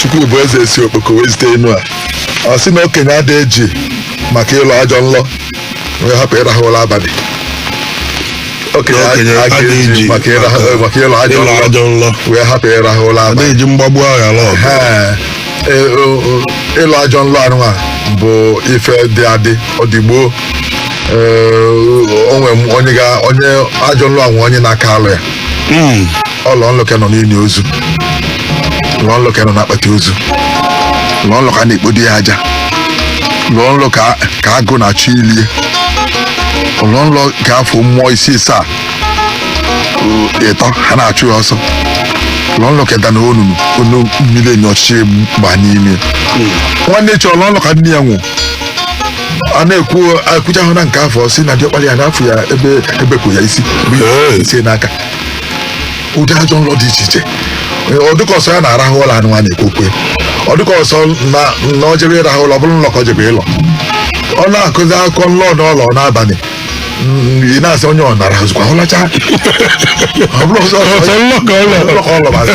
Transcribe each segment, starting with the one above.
Chukwu bụ eze si okpoko wee zite enu a. Ọ sị na okenye ada eji maka ịlọ ajọ nlọ wee hapụ ịrahụ ụra abalị. Okenye Okenye aga ada eji eji maka ịlọ ajọ ịlọ nlọ ajọ nlọ wee hapụ ịrahụ ụra ada abalị. eji mgbagbu aghara ọgụ. Ee, ịlọ ajọ nlọ anụnwa bụ ife dị adị ọ dị gboo. Ee, o nwere onye ga onye ajọ nlọ anwụ onye na-aka alụ ya. Ọlọ nlọ ka nọ n'ili ozu, lụọ nlọ ka nọ n'akpati ozu, lụọ nlọ ka a na-ekpodo ya aja, lụọ nlọ ka agụ na-achọ ilie, lụọ nlọ ka afọ mmụọ isi isaa ịtọ ha na-achụ ya ọsọ, lụọ nlọ ka dana onunu onu mmiri enyi ọchịchị gba n'ime. Nwanne echi ọlọ nlọ ka nne ya nwụ, a na-ekwu ekwucha ahụ na nke afọ si na diọkpara ya n'afọ ya ebe ebepụ ya isi bụ Hey. isi n'aka. Ụdị ajọ nlọ dị iche iche, ọ dịka ọsọ ya na-arahụ ụlọ anụ a na-ekwu okwu ya. Ọ dịka ọsọ na ọ jebe ịrahụ ụlọ, ọ bụrụ nlọ ka ọ jebe ịlọ, ọ na-akụzi akụkọ nlọ n'ụlọ n'abalị. Ị na-asị onye ọ nara ozugbo ahụlacha, ọ bụrụ ọsọ Ọsọ nlọ ka ọ lọrọ. Nlọ ka ọ lọbazi.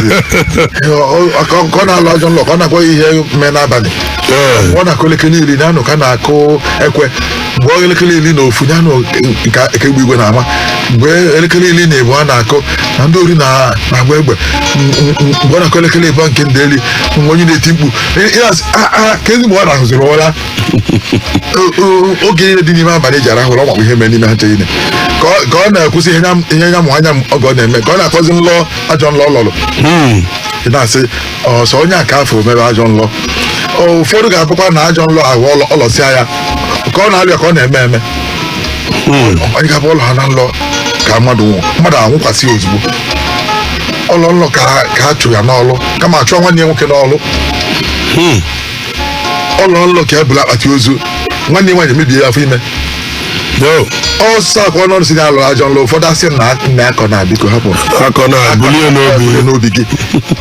Ka ọ na-alọ ajọ nlọ ka ọ na-akwa ihe mee n'abalị. Ọ na-akụ elekere 10 na-anụ ka na-akụ ekwe, mgbe ọ elekere 11 ya-anụ nke egbe igwe na-ama, mgbe elekere 12 na-akụ na ndị ori na-agba egbe, mgbe ọ na-akụ elekere 2 nke ndị elu, mgbe onye na-eti mkpu ị na-asị, "Ah, ah, ka ezigbo ọ rahụziri ụra." Oge niile dị n'ime abalị eji arahụ ụra, ọ makwa ihe mere n'ime ha nche niile. Ka ọ na-ekwụsị ihe nya mụ anya m oge ọ na-eme ka ọ na-akọzi nlọ ajọ nlọ ọ lọrọ. Ị na-asị ọsọ onye a ka afọ mebe ajọ nlọ. Ụfọdụ ga-abụkwa na ajọ nlọ ahụ ọlọsịa ya ka ọ na-alụ ya ka ọ na-eme eme. Onye ga-abụ ụlọ ha na nlọ ka mmadụ nwụọ, mmadụ anwụkwasị ya ozugbo. Ọlọ nlọ ka a chụ ya n'ọlụ kama achụọ nwanne ya nwoke n'ọlụ. Ọlọ nlọ ka e buru akpati ozu nwanne ya nwaanyị emebie ya afọ ime. Yo, Ọsọ akwa ọnọdụ si na-alụ ajọ nlọ, ụfọdụ asị na nna akọ na biko hapụ. Akọ na-ebulie n'obi. Bulie n'obi gị,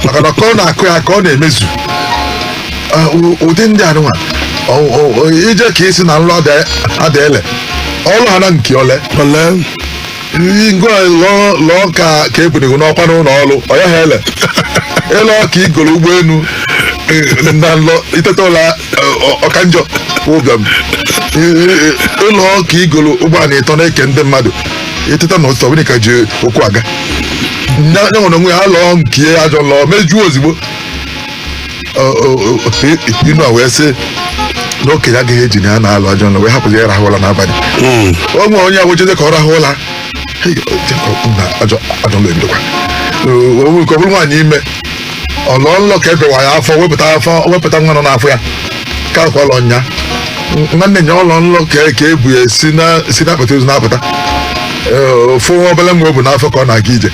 maka na ka ọ na-akụ ya ka ọ na-emezu. Ụdị ndị anụnwa ije ka isi na nlọ ada ele ọlụ ha na nke ole. Ole. Ngwa, lụọ lụọ ka ebunigụ n'ọkwa n'ụlọ ọrụ ọ ya ha ele ịlọ ka igoro ụgbọelu na nlọ iteta ụlọ ọka njọ ụbịam, ịlọ ka igoro ụgbọala ịtọ na-eke ndị mmadụ, iteta na ụtụtụ ọbụla ka ji ụkwụ aga. Nya nwere onwe ya lụọ nke ajọ nlọ mejuo ozugbo. Inu a wee sị na okenye agaghị eji na ya na-alụ ajọ nlọ wee hapụzi ya ịrahụ ụra n'abalị. O nwere onye agwụjede ka ọ rahụ ụra. Hey, na ajọ nlọ ebidokwa. O nwere ka ọ bụrụ nwaanyị ime, ọ lụọ nlọ ka ebewa ya afọ, wepụta afọ, wepụta nwa nọ n'afọ ya ka akwa ọlọ nya. Nwanne nya ọlọ nlọ ka ebu ya si na akpati ozu na-apụta. Ee, ofu nwa obele nwa o bu n'afọ ka ọ na-aga ije,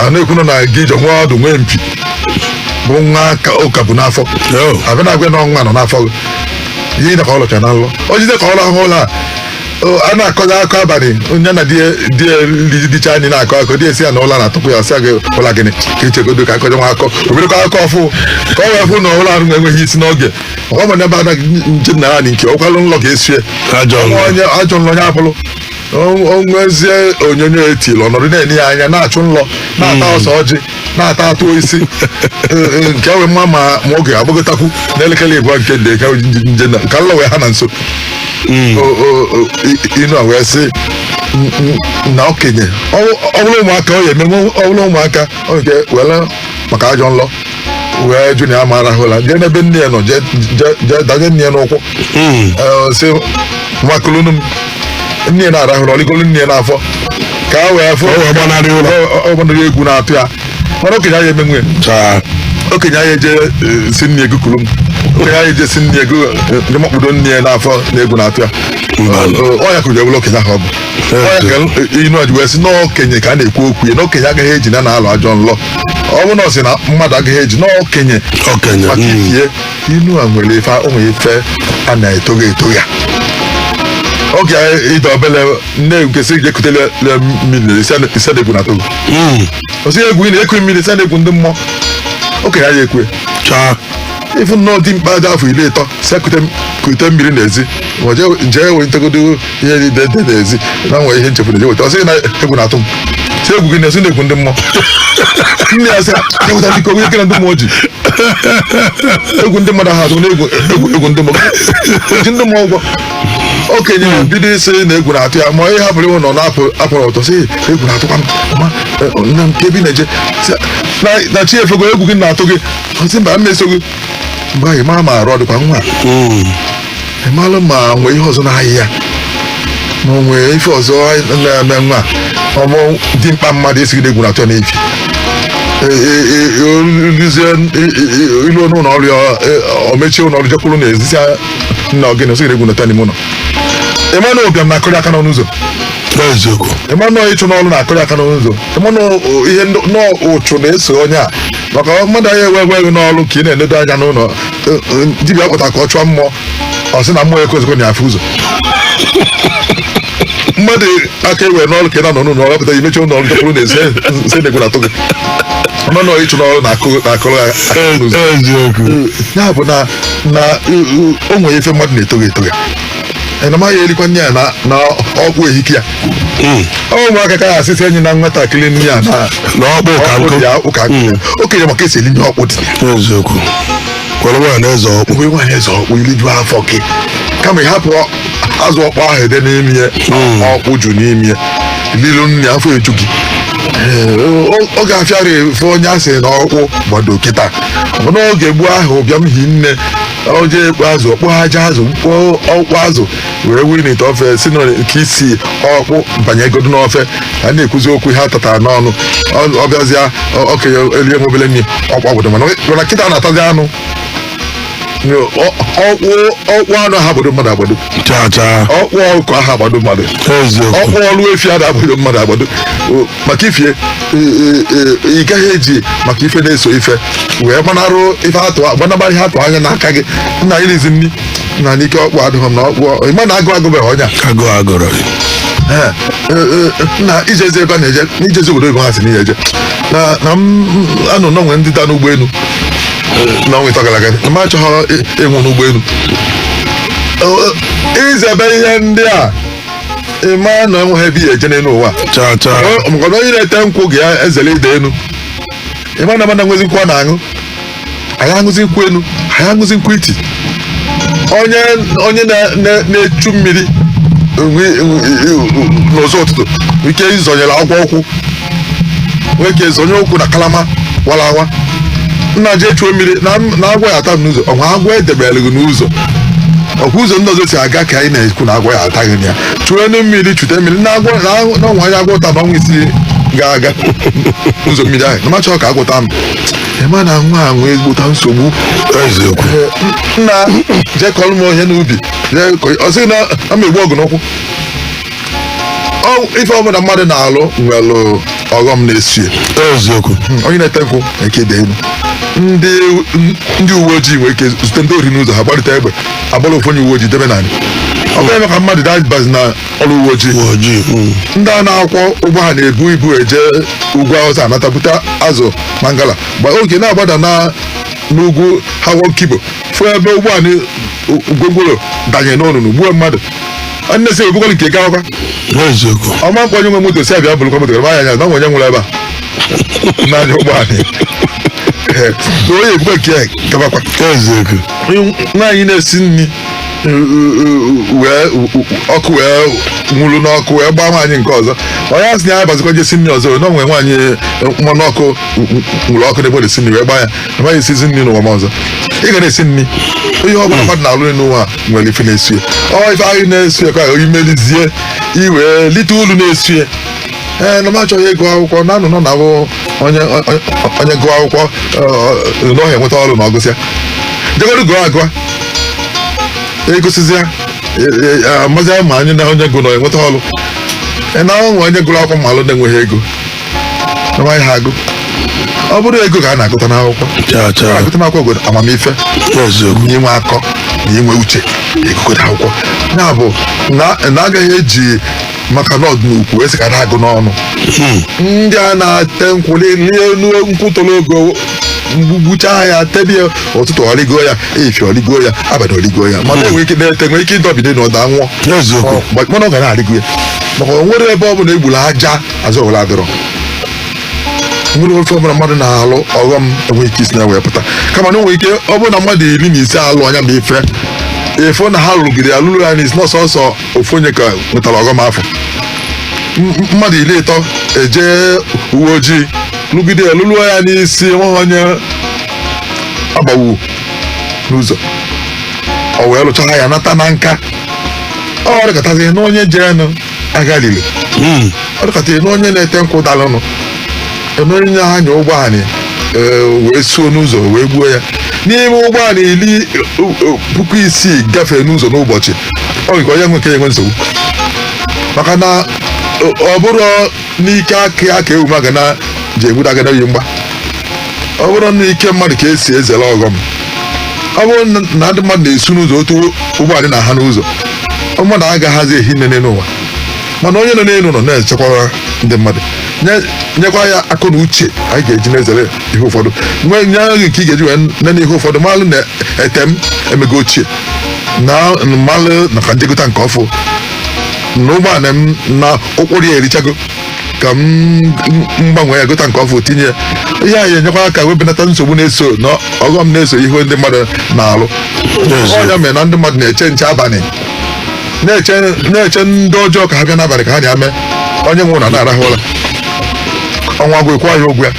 a na-ekwu nọ na-aga ije, nwa ọdụ nwee mpi bụ nwa ka ụka bụ n'afọ. Yo. Abịa na-agwa na ọnwa nọ n'afọ gị ihe na ka ọ lọcha na nlọ o jide ka ọ rahụ ụlọ a. A na-akọzi akọ abalị, onye na di ya dicha anyị na-akọ akọ, di esi ya na ụlọ na-atụpụ ya, sị gị ụlọ gịnị ka ichegodo ka akọjọ nwa akọ obidokwa akọ ọfụ ka ọ wee fụ na ụlọ arụ enweghị isi n'oge ọ bụ n'ebe ada nje nna ya nke ọkwalụ nlọ ka esie. Ajọ nlọ. Onye ajọ nlọ ya abụrụ onwezie onyonyo etili ọnọdụ na-enye ya anya na-achụ nlọ na-ata ọsọ ọjị na-ata atụ isi. Ee, nke wee mma ma oge agbagọtakwu n'elekere 2 nke ndị ka nje na ka nlọ wee ha na nso. Inu a wee sị na okenye ọ bụrụ ụmụaka ọ ya eme, ọ bụrụ ụmụaka ọ nke were maka ajọ nlọ wee jụ na ya ma arahụla, jee n'ebe nne ya nọ, jee danye nne ya n'ụkwụ. Ee, sị nwakulunu m, nne ya na-arahụrụ, ọligolu nne ya n'afọ ka a wee fụ Ọ wee gbanarị ụlọ. Ọ gbanarị egwu na-atụ ya, mana okenye anyị emenwe Chaa. okenye anyị eje si nne ego kuru m, okenye anyị eje si nne ego ndị makpudo nne ya n'afọ na egwu na-atụ ya. Mba. Ọ ya ka ewere okenye ahụ ọ bụ ọ ya ka inu a ji wee sị na okenye ka a na-ekwu okwu ya na okenye agaghị eji na na-alụ ajọ nlọ. Ọ bụrụ na ọ sị na mmadụ agaghị eji na okenye Okenye. maka ifie inu a nwere ife o nwere ife a na-etoghị eto ya. Oge ịda obele nne nke sị jekutele mmiri ise na egwu na togo osi egwu ị na-ekwe mmiri ise na egwu ndị mmụọ, okenye ya ekwe. Chaa. Ịfụ nnọọ dị mkpa dị afọ 30 si kute mmiri n'ezi ma jee wetagodo ihe dị dị n'ezi na nwee ihe nchefu na-eje weta, ọ sị na egwu na-atụ m, si egwu gị na-esi na egwu ndị mmụọ. Nne ya sị ya weta biko, onye kere ndị mmụọ ji Egwu ndị mmadụ ahụ atụ na egwu egwu egwu ndị mmụọ ji ndị mmụọ ụgwọ. Okenye bido isi na egwu na-atụ ya, ma ihe hapụrụ ịnwụ nọ na-apụ apụrụ ụtọ sị egwu na-atụkwa m. Ma nna m, ka ebe ị na-eje? Sị, na chi efego, egwu gị na-atụ gị. Ọ sị mba, m eso gị. Mgbe ahụ, ị mara ma arụ ọ dịkwa nwa, ị malụ ma nwee ihe ọzọ na-ahịa ya, ma o nwee ife ọzọ na-eme nwa ọmụ dimkpa mmadụ esigide egwu na-atụ ya n'efi luzie ilu n'ụlọ ọrụ ya, o mechie ụlọ ọrụ, jekwuru na ezisi nna ogene osigide egwu na-atụ ya n'ime ụlọ. Ịma na ụbịam na-akụrị aka n'ọnụ ụzọ. Eziokwu. Ịma na ịchụ n'ọrụ na-akụrị aka n'ọnụ ụzọ. Ịma na ihe ụchụ na-eso onye a, maka mmadụ anya ewe eweghị n'ọrụ ka ị na-enedo anya n'ụlọ. Dibịa kpụta ka ọ chụọ mmụọ, ọ sị na mmụọ ekwezikwa na afụ ụzọ. Mmadụ aka ewe n'ọrụ ka ị na-anọ n'ụlọ ọrụ pụta, imechi ụlọ ọrụ, jekwuru na eze nse na-egwu na-atụ gị. Ịma na ịchụ n'ọrụ na-akụrụ aka n'ụzọ. Eziokwu. Ya bụ na o nwere ife mmadụ na-etoghị etoghị na maghị erikwa nne ya na ọkpụ ehike ya. Ọ ụmụaka ka ya asịsị enyi na nwatakịrị nne ya na Na ọkpụ ka ọkpụ nkụ. dị ya ụka nkụ. Okenye maka esi eli nye ọkpụ dị ya. Eziokwu, kwere nwaanyị na-eze ọkpụ. Mgbe nwaanyị eze ọkpụ iliju afọ gị, kama ị hapụ azụ ọkpụ ahụ ede n'ime ya, ọkpụ ju n'ime ya, lilu nne afọ eju gị. Ee, ọ ga-afịara efe onye a sị na ọkpụ gbado kịta bụ n'oge gboo ahụ ụbịam hi nne, oje ekpo azụ, ọkpụ aja azụ, mkpụ ọkpụ azụ wee wuri n'ite ofe si na nke isi ọkpụ banyegodo n'ofe. A na-ekwuzi okwu ihe a tatara n'ọnụ. Ọ bịazịa okenye elie nwe obele nri ọkpụ obodo, mana kịta na-atazi anụ. Ọkpụ ọkpụ anụ ahụ agbado mmadụ agbado. Chaa chaa. Ọkpụ ọkụkọ ahụ agbado mmadụ. Eziokwu. Ọkpụ ọlụ efi ada agbado mmadụ agbado. Maka ifie ị gaghị eji maka ife na-eso ife wee gbanarụ ife atụ gbanaba ihe atụ anya n'aka gị nna irizi nri na n'ike ọkpụ adịghị m na ọkpụ ịma na agụ agụbeghị ọnya. Agụụ agụrụ. Ee, na ijezi ebe a na-eje, n'ijezi obodo oyibo ha si n'ihe eje na m anọ n'onwe ndị da n'ụgbọelu n'ọnwa 3 gara aga, na m achọghị ịnwụ n'ụgbọelu. Izebe ihe ndị a, ịma na enweghị ebe ihe eje n'elu ụwa. Chaa chaa. Maka na onye na-ete nkwụ ga-ezere ide elu. Ịma na mmadụ enwezi nkwụ ọ na-aṅụ, anyị aṅụzi nkwụ elu, anyị aṅụzi nkwụ iti. Onye na-echu mmiri n'ụzọ ụtụtụ ike ịzọnyere agwọ ụkwụ, nwee ike zonye ụkwụ na kalama wara awa. Nna jee chuo mmiri na agwọ ya ata m n'ụzọ. Ọnwa agwọ edebere gị n'ụzọ, ọkwa ụzọ ndị ọzọ si aga ka anyị na-ekwu na agwọ ya ata gị na ya. Chuo enu mmiri, chute mmiri na agwọ na ọnwa anya agwọ ta na ọnwa isii ga-aga ụzọ mmiri ahụ na machọ ka agwụta m. Ịma na nwa a nwee ezigbota nsogbu. Eziokwu. Nna jee kọrọ m ihe n'ubi, ọ sị na ama egbu ọgụ n'ụkwụ. Ife ọbụla mmadụ na-alụ nwere ọghọm na-esie. Eziokwu. Onye na-ete nkwụ na-eke ede elu. Ndị uwe ojii nwere ike zute ndị ori n'ụzọ, ha gbarịta egbe, agbara ofu onye uwe ojii debe n'anyị. Ọ bụrụ eme ka mmadụ dabazi na ọrụ uwe ojii. Uwe ojii. Ndị a na-akwọ ụgbọ ha na-ebu ibu eje ugwu Awụsa anata bute azụ mangala gba oge na-agbada na n'ugwu Hawa Kibo, fụ ebe ụgbọala gwongworo danye n'olulu gbuo mmadụ. Nne sị ebukwala nke gawakwa. Eziokwu. Ọma mkpọ onye nwe moto si abịa bulukwa moto gara anya na onye nwụrụ ebe a n'anya ụgbọala. Ee, na onye ebukwa nke ya gabakwa. Eziokwu. Nwaanyị na-esi nri wee ọkụ wee nwụrụ n'ọkụ wee gbaa nwaanyị nke ọzọ. Onye asị na ya bazikwa jesi nri ọzọ na onwe nwaanyị mmanụ ọkụ nwụrụ ọkụ n'ebe ọ na-esi nri wee gbaa ya, na nwaanyị esizi nri n'ụwa m ọzọ. Ị ga na-esi nri, ihe ọ bụla mmadụ na-alụ n'ụwa nwere ife na-esu ya. Ọ ife ahụ na-esu ya ka imelizie iwee lite ulu na-esu ya. Ee, na m achọghị ịgụ akwụkwọ na anụ nọ na abụ onye gụọ akwụkwọ n'ọhịa enweta ọrụ na ọgụsịa jegodu gụọ agụa egosizia amazia ma anyị na onye gụ na enweta ọrụ. Na onwe onye gụrụ akwụkwọ ma alụ na-enweghị ego na nwaanyị ha agụ. Ọ bụrụ ego ka a na-agụta n'akwụkwọ Chaa chaa. agụta n'akwụkwọ bụ amamife Eziokwu. na inwe akọ na inwe uche egogodo akwụkwọ. Ya bụ na agaghị eji maka na ọdịnukwu esi ka na-agụ n'ọnụ. Ndị a na-ate nkwụ lie elu nkwụ toro ogo gbuchaa ya tebe ya ụtụtụ, ọrịgo ya efi, ọrịgo ya abalị, ọrịgo ya, mana enwere ike na-ete, nwere ike ịdọbide na ọda nwụọ. Eziokwu. Mana ọ ga na-arịgo ya maka o nwere ebe ọ bụla egburu aja azụ ọbụla adịrọ. Nwere ofe ọbụla mmadụ na-alụ, ọghọm enweghị ike isi na wee pụta, kama na o nwere ike ọ bụrụ na mmadụ 15 alụ anya ma ife efo na ha lụgide ya lụrụ ya n'isi, na ọsọsọ ofu onye ka nwetara ọghọm afọ. Mmadụ 30 eje uwe ojii lụgide ya lụrụ ya n'isi, enweghị onye agbawu n'ụzọ, o wee lụchara ya nata na nka. Ọ dịkọtazi na onye jeenụ aghalili, ọ dịkọtazi na onye na-ete nkwụ dalụnụ, na onye na-anya ụgbọala wee suo n'ụzọ wee gbuo ya. N'ime ụgbọala 60,000 gafee n'ụzọ n'ụbọchị, ọ nke onye nwe nke ya enwe nsogbu, maka na ọ bụrụ n'ike aka ya ka ewu magana ji egbudo agada yi mgba. Ọ bụrụ n'ike mmadụ ka esi ezere ọghọm, ọ bụrụ na ndị mmadụ na-esu n'ụzọ otu ụgbọala na ha n'ụzọ, mmadụ agaghazi ehi nne n'ụwa. Mana onye nọ n'elu nọ na-echekwara ndị mmadụ, nyekwa ya akụ na uche anyị ga-eji na-ezere ihe ụfọdụ, nwee nye gị nke ị ga-eji wee nene ihe ụfọdụ, malụ na etem emego ochie, na mmalụ na ka njegota nke ọfụ na ụgbọala m na ụkpụrụ ya erichago, ka m mgbanwe ya gota nke ọfụ tinye ya. Ihe anyị enyekwa aka wee benata nsogbu na-eso na ọghọm na-eso ihe ndị mmadụ na-alụ. Ọnya mere na ndị mmadụ na-eche nche abalị, na-eche ndị ọjọọ ka ha bịa n'abalị ka ha na-eme onye nwụrụ na na-arahụ ụra. Ọnwa gwụ ekwe ya ụgwọ ya,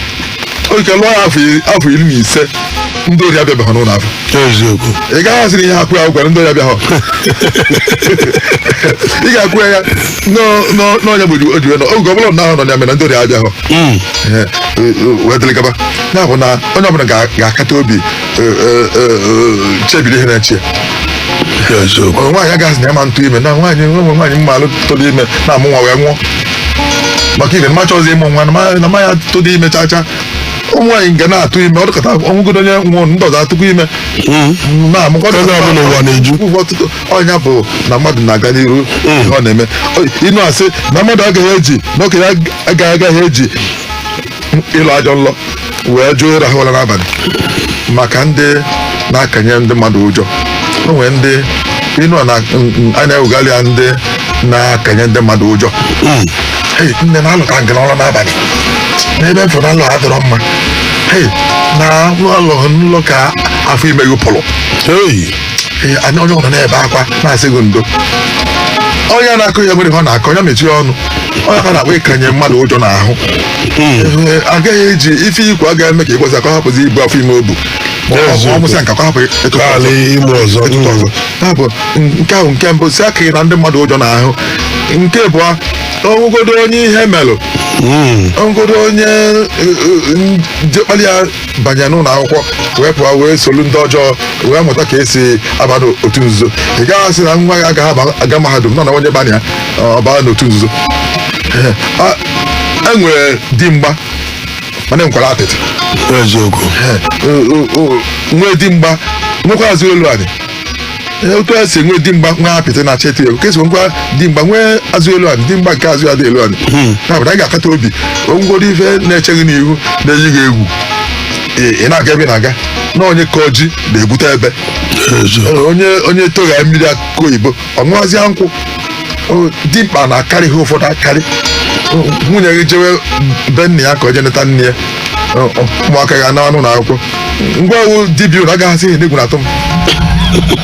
oke lụọ ya afọ 15, ndị ori abịabeghị n'ụlọ afọ. Eziokwu. Ị gaghị asị na ihe akwụ ya ụgwọ, ndị ori abịaghị. Ị ga-akwụ ya n'ọnya bụ o ji wee nọ oge ọbụla na ahụ nọ ya mere ndị ori abịaghị. Wee dịrị gaba. Ya bụ na onye ọbụla ga-akata obi chebiri ihe na-eche ya. Eziokwu. Nwaanyị agaghị na ya ma ntụ ime na nwaanyị nwe nwaanyị mma alụ tụrụ ime na-amụ nwa wee nwụọ, maka ire mmacha ọzọ ịmụ nwa na ma ya tụrụ ime chacha. Ụmụ nwaanyị ga na-atụ ime, ọ dịkọta ọnwụgodo onye nwụrụ, ndị ọzọ atụkwa ime na-amụkwa. Ebe ọ bụla ụwa na-eju. Ọtụtụ ọnya bụ na mmadụ na-aga n'iru ihe ọ na-eme. Ịnụ asị na mmadụ agaghị eji na okenye agaghị eji ịlụ ajọ nlọ wee jụọ ịrahụ ụra n'abalị, maka ndị na-akanye ndị mmadụ ụjọ. O nwere ndị ịnụ na a na-ewugharị ya, ndị na-akanye ndị mmadụ ụjọ. Hey, nne na-alụta nke n'ụlọ n'abalị n'ebe m fụrụ alụ adịrọ mma. Hey, na alụghị nlọ ka afọ ime gị pụrụ. Hey. Ee, anya onye ọbụla na-ebe akwa na-asị gị ndo. Onye na-akụ ya nwere ihe ọ na-akọ, onye mechie ọnụ. Onye ka na-akpọ ịkanye mmadụ ụjọ n'ahụ. Ee, agaghị eji ife ikwu agaghị eme ka ị kwesị akọ hapụzi ibu afọ ime obu ma ọ mụsịa nke akọ hapụ ịtụtụ ọzọ. Kaala ime ọzọ. Ịtụtụ ọzọ. Ya bụ nke ahụ nke mbụ si aka na ndị mmadụ ụjọ n'ahụ. Nke abụọ, ọnwụgodo onye ihe melụ, ọnwụgodo onye jekpali ya banye n'ụlọ akwụkwọ wee pụọ wee solu ndị ọjọọ wee mụta ka esi aba n'otu nzuzo, ị gaghị asị na nwa ya agaghị aga mahadum nọ na onye bana ya ọ baa n'otu nzuzo. E nwere dimgba, mana enwekwara apịtị. Eziokwu. Nwee dimgba, nwekwa azụ elu anị. Otu a si enwe dimgba nwee apịtị na-acha etu egwu ka esi nwekwa dimgba nwee azụ elu anị, dimgba nke azụ ya dị elu anị. Ya bụ na anyị ga-akata obi ngworo ife na-eche gị n'ihu na-eyi gị egwu, ị na-aga ebe ị na-aga na onye kọọ ji na-ebute ebe. Eziokwu. Onye togha mmiri akụkọ oyibo ọ ṅụazịa nkwụ. Dimkpa na-akarị ihe ụfọdụ akarị. Nwunye gị jewe be nna ya ka o jee neta nne ya, ụmụaka ga na n'ụlọ akwụkwọ ngwa ọwụ dibịa ụlọ agaghị asị ihe n'egwu na-atụ m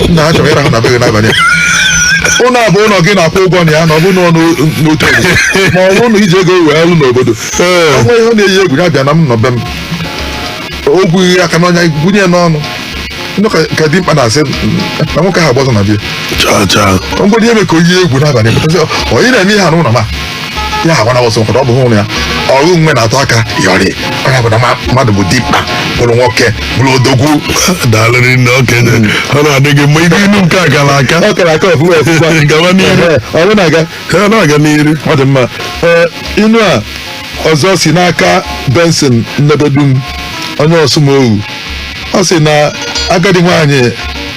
nna ha chọrọ ịrahụ na be gị n'abalị a. Ụlọ abụ ụlọ gị na-akwụ ụgwọ na ya na ọ bụrụ na ọ n'otu obodo ma ọ bụrụ na iji ego wee lụ n'obodo, ọnwa ihe ọ na-eyi egwu ya bịa na m nọ be m, o gwughị aka n'ọnya gwunye ya n'ọnụ. Ndị ka dimkpa na-asị na nwoke ahụ agba ọsọ na bịa. Chaa chaa. Ngwere ihe ka oyi egwu n'abalị pụtasị, onye na-eme ihe a n'ụlọ ma ya agba na ọsọ nkọta ọ bụghị ụlọ ya ọrụ nwe na-atụ aka yọrị onye bụ na mmadụ bụ dimkpa, bụrụ nwoke, bụrụ odogwu. Daalụ rinne okenye, ọ na-adị gị mma ilu ilu nke a gara aka. Ọ kara aka ọfụma ọfụma. Gawa n'iru. Ọ bụ na-aga. Ha na-aga n'iru. Ọ dị mma. Ee, inu a ọzọ si n'aka Benson Nnebedum, onye Ọsụmohu. Ọ sị na agadi nwaanyị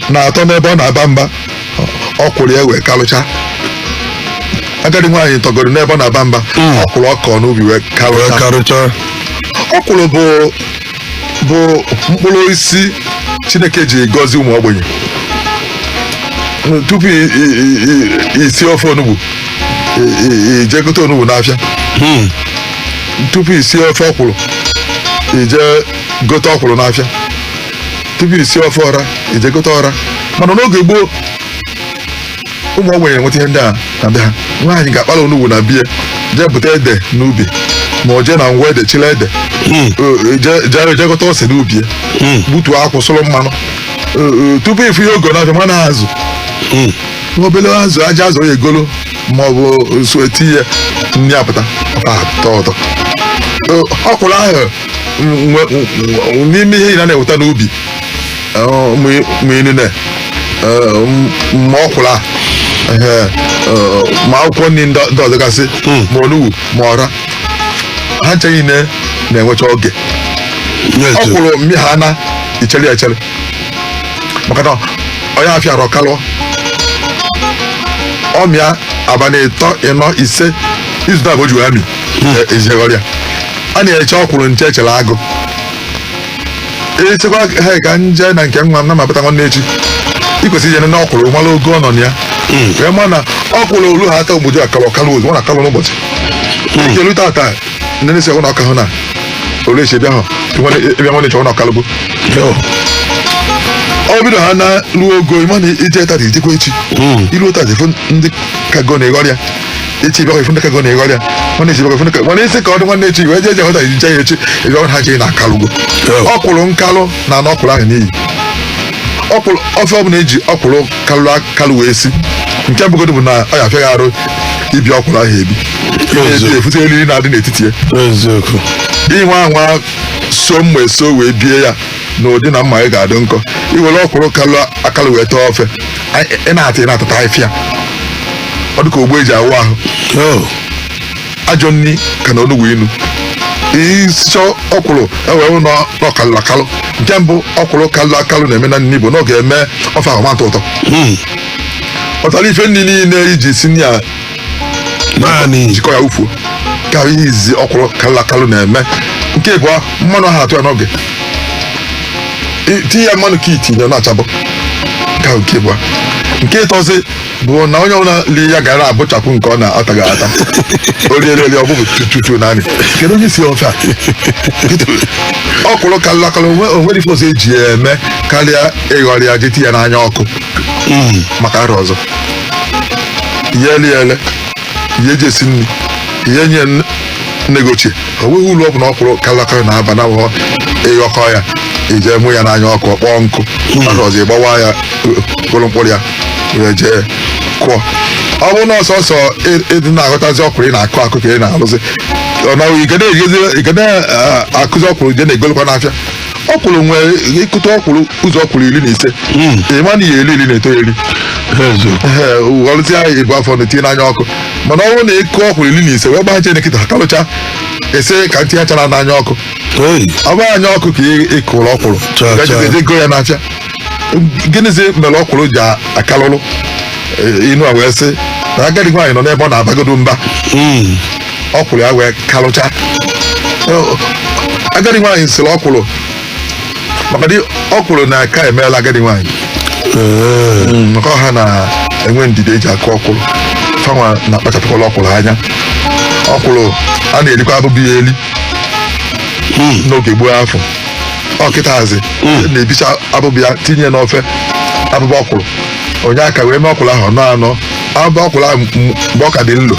na-atọ n'ebe ọ na-aba mba, ọ kwụrụ ya wee kalụcha. Agadi nwaanyị tọgoro n'ebe ọ na-aba mba, ọ kwụrụ ọkọ n'ubi wee wee kalụcha. Karụcha. Ọkwụrụ bụ mkpụrụ osisi Chineke ji gọzie ụmụ ogbenye. Tupu isi ofe onugbu, ije gote onugbu n'afịa. Tupu isi ofe ọkwụrụ, Ije gote ọkwụrụ n'afịa, tupu isi ofe ọra, ije gote ọra. Mana n'oge gboo, ụmụ ogbenye enweta ihe ndị a na be ha. Nwaanyị ga-akpara onugbu na bie, jee bute ede n'ubi, ma ọ jee na ngwa ede chile ede, jee gote ose n'ubi, gbutuo akwụ, sụrụ mmanụ. Tupu ịfụ ihe ogo n'afịa, mana azụ, nwa obele azụ, aja azụ, ya egolo ma ọ bụ nso etinye nri, apụta ofe atọ ụtọ. Ọkwụrụ ahụ n'ime ihe ị na-enweta n'ubi, ma inine, ma ọkwụrụ a, ma akwụkwọ nri ndị ọzọ gasị, ma onugbu, ma ọra, ha nche niile na-enwecha oge. Ọkwụrụ mmiri ha na ichere echere, maka na onye afịa arọ kalụọ ọmịa abalị 3, 4, 5, izu na abụ ji wee mị ezighọrịa. A na-eche ọkwụrụ nche echere agụ esekwa ha ka nje na nke nwa m na mapụta nwanne echi. Ị kwesịrị ije na ọkwụrụ mara ogo ọ nọ na ya, wee ma na ọkwụrụ olu ha aka ogboju akalụ ọkalụ ozugbo na akalụ n'ụbọchị ike elu tata. Ndị na-esi ọhụrụ na ọka hụ na olu echi bịa hụ ịbịa nwanne chọrọ na ọkalụgo. Ọ bido ha na ruo ogo, ịma na ije tata, ijekwa echi, iruo tata, ifu ndị kago na ịghọrịa, echi bịakwa, ifu ndị kago na ịghọrịa, nwanne echi bịakwa, ifu ndị kago. Mana isi ka ọ dị nwanne echi wee jee je hụta ije ya echi, ịbịa ha jee na akalụgo. Ọkwụrụ nkalụ na anụ ọkwụrụ ahụ n'iyi. Ọkwụrụ ofe ọbụla eji ọkwụrụ kalụ akalụ wee si, nke mbụgodo bụ na ọ ya afịaghị arụ ibi ọkwụrụ ahụ ebi ebi, efute eriri na-adị n'etiti ya. Inwe anwa so mma eso wee bie ya n'ụdị na mma ị ga-adị nkọ. Iwere ọkwụrụ kalụ akalụ wee tọọ ofe, ị na-ata, ị na-atata afịa, ọ dị ka ogbo eji awụ ahụ. Ajọ nri ka na onugbu inu isicha ọkwụrụ ewee n'ọkalụ akalụ. Nke mbụ ọkwụrụ kalụ akalụ na-eme na nri bụ na ọ ga-eme ofe ahụ matọ ụtọ. Ọtara ife nri niile iji si nri a naanị jikọ ya ufuo ka ihe izi ọkwụrụ kalụ akalụ na-eme. Nke ịbụọ, mmanụ ahụ atụ ya n'oge, tinye ya mmanụ ka itinye na-achabụ nke ahụ. Nke ịbụọ, nke ịtọzi bụ na onye ọbụla li ya gara abụchapụ nke ọ na-ataghị ata, orieri eri ọbụbụ tututu naanị. Kedu onye si ofe a ọkwụrụ kalụ akalụ? Onwere ife ọzọ eji ya eme karịa ịghọrị ya, jee ya n'anya ọkụ maka arọ ọzọ. Ihe ele ya ele, ihe eji esi nri, ihe nye nne gị ochie. O nweghị uru ọ bụla ọkwụrụ kalụ akalụ na-aba na abụghọ ịghọkọ ya, ije mụ ya n'anya ọkụ, kpọọ nkụ, arọ ọzọ ịgbawa ya mkpụrụ mkpụrụ ya wee jee kụọ. Ọ bụrụ na ọsọsọ ịdị na-aghọtazi ọkwụrụ ị na-akụ akụ ka ị na-alụzi, ọ na ị ga na-akụzi ọkwụrụ, je na-egolekwa n'afịa. Ọkwụrụ nwere ịkụta ọkwụrụ ụzọ ọkwụrụ 15, ịma na ihe eri 10 eto eri. Ee, ghọrụzie ya ịbụ afọ na tinye n'anya ọkụ. Mana ọ bụrụ na ịkụ ọkwụrụ 15 wee gbaa nche nkịta kalụcha, ese ka ntinye achara n'anya ọkụ, ọ bụrụ anya ọkụ ka ị kụrụ ọkwụrụ, gaje go ya n'afịa. Gịnịzi mere ọkwụrụ ji akalụrụ inu a wee sị na agadi nwaanyị nọ n'ebe ọ na-abagodo mba, ọkwụrụ ya wee kalụcha? Agadi nwaanyị sịrị ọkwụrụ maka dị ọkwụrụ na-aka emeela agadi nwaanyị, maka ọha na-enwe ndidi eji akụ ọkwụrụ, fanwa na-akpachapụkwala ọkwụrụ anya. Ọkwụrụ a na-erikwa abụbụ ya eli n'oge gboo. Afọ ọkịtaazị na-ebicha abụbụ ya tinye n'ofe abụbụ ọkwụrụ, onye aka wee mee ọkwụrụ ahụ anọ anọ. Abụbụ ọkwụrụ ahụ, mgbe ọ ka dị nlo,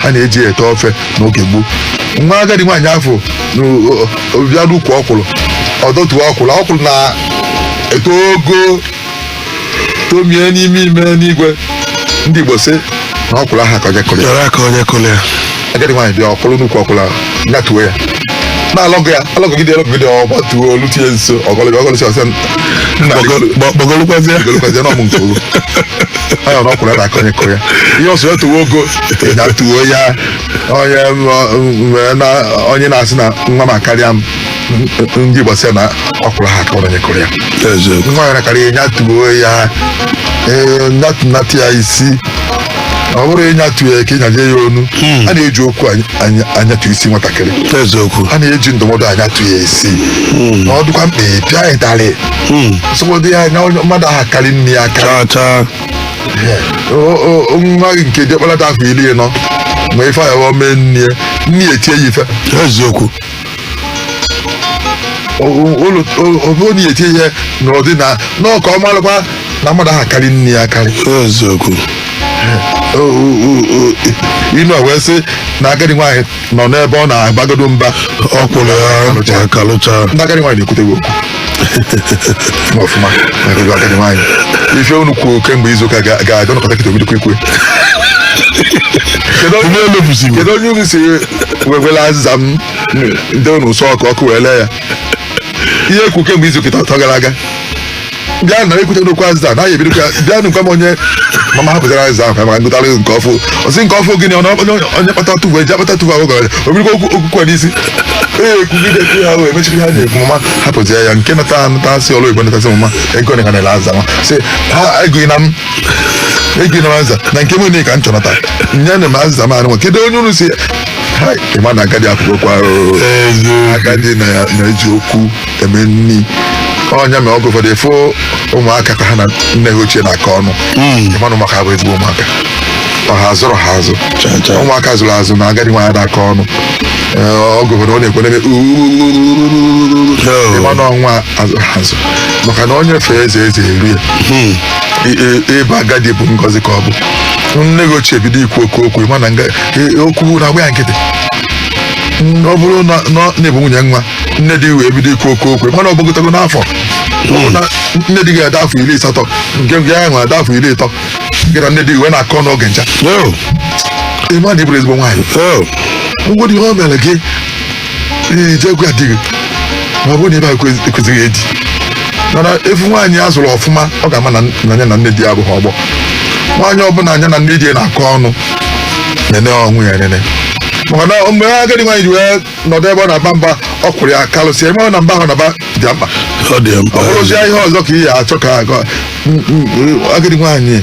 a na-eji ete ofe n'oge gboo. Nwa agadi nwaanyị afọ bịa n'ukwu ọkwụrụ, ọdọtuo ọkwụrụ, ọkwụrụ na-eto ogo tomie n'ime ime n'igwe. Ndị Igbo sị na ọkwụrụ ahụ ka onye kụrụ ya. Yọrọ aka onye kụrụ ya. Agadi nwaanyị bịa ọkwụrụ n'ukwu ọkwụrụ ahụ, nyatuo ya na-alọgụ ya, alọgụgide alọgụgide, ọ gbatuo olu tinye nso ọgọlọgọ ọgọlọsị ọsị nna. Gbagolukwazie. Golokwazie n'ọmụ nke ogo anya na ọkwụrụ ya na-aka onye kụrụ ya. Ihe ọsọ ya tuwo ogo, ya tuo ya. Onye na onye na-asị na nwa m akarịa m, ndị Igbo sị na ọkwụrụ ha aka onye kụrụ ya. Nwa ya karịa ya, tuo ya. Ee, nyatụ ya isi, ọ bụrụ ịnyatụ ya ka ịnyaje ya onu. A na-eji okwu anyatụ isi nwatakịrị. A na-eji ndụmọdụ anyatụ ya isi. Na ọ dịkwa mkpa ịpịa ịtarị sọgbọdụ ya anya onye mmadụ ahụ karị nne ya aka. Chaa chaa. Nwa gị nke dị ọkpalata afọ 40 ma ife ya mee nne ya, nne ya etie ya ife. Ọ bụrụ na etinye ihe n'ụdị na n'ọka ọ malụkwa na mmadụ ahụ akarị nne ya akarị. Eziokwu. Inu a wee sị na agadi nwaanyị nọ n'ebe ọ na-abagodo mba, ọ kwụrụ ya kalụcha. Ndị agadi nwaanyị na-ekwuteghị okwu ọfụma na agadi nwaanyị. Ife unu kwuo kemgbe izu ụka ga-aga nọkọta kịta obidokwa ikwe. Kedu onye unu si wewela azịza m ndị unu sọ ọkụ ọkụ wee lee ya ihe ekwu kemgbe izu ụka 3 gara aga? Bịa na ekwute n'okwu azịza na ya ebidokwa. Bịa nụkwa m onye mama hapụtara azịza ahụ maka ngụtara nke ọfụ osi nke ọfụ. Gịnị onye kpata tụfu eji akpata tụfu ahụ gara obirikwa okwu okwukwe n'isi ee ekwugide ekwu ha wee mechikwa ha na-ekwu. Mama hapụtara ya nke nata nata sị ọrụ igbo natasị mama ego ka na-ele azịza ma sị ha ego na m ego na m azịza na nke m ka m chọnata nye na m azịza m anụnwa. Kedu onye unu si ha ịma na agadi akwụkwọ? Agadi na-eji okwu eme nni ọnya ma oge ụfọdụ ịfụ ụmụaka ka ha na nne ha ochie na-akọ ọnụ, ịmanụ maka bụ ezigbo ụmụaka ọ ha zụrụ ha azụ. Ụmụaka zụrụ azụ na agadi nwaanyị na-akọ ọnụ, oge ụfọdụ ọ na-ekwe na-eme, ịmanụ ọnwa azụ ha azụ maka na onye fee eze eze erie. Ịba agadi bụ ngọzi ka ọ bụ. Nne gị ochie bido ikwu oke okwu, ịma na okwu na-agba ya nkịtị. Ọ bụrụ na na-ebu nwunye nwa nne di wee bido ikwu oke okwu, mana ọ gbagotago n'afọ nne di gị ada afọ 80, nke nke ya nwere ada afọ 30, gị na nne di gị wee na-akọ n'oge ncha, ịma na ị bụrụ ezigbo nwaanyị. Ngwụdị ihe o mere gị ije gwa di gị ma ọ bụrụ na ebe ahụ ekwesịghị edi. Mana efu nwaanyị a zụrụ ọfụma, ọ ga-ama na ya na nne di ya abụghị ọgbọ. Nwaanyị ọbụla anya na nne di ya na-akọ ọnụ, nene ọnwụ ya nene, maka na mgbe agadi nwaanyị ji wee nọdụ ebe ọ na-aba mba, ọ kwụrụ ya kalụsịa eme na mba ahụ na-aba dị mkpa. Ọ dị mkpa. Ọ bụrụzie ihe ọzọ ka ị ya achọ ka agadi nwaanyị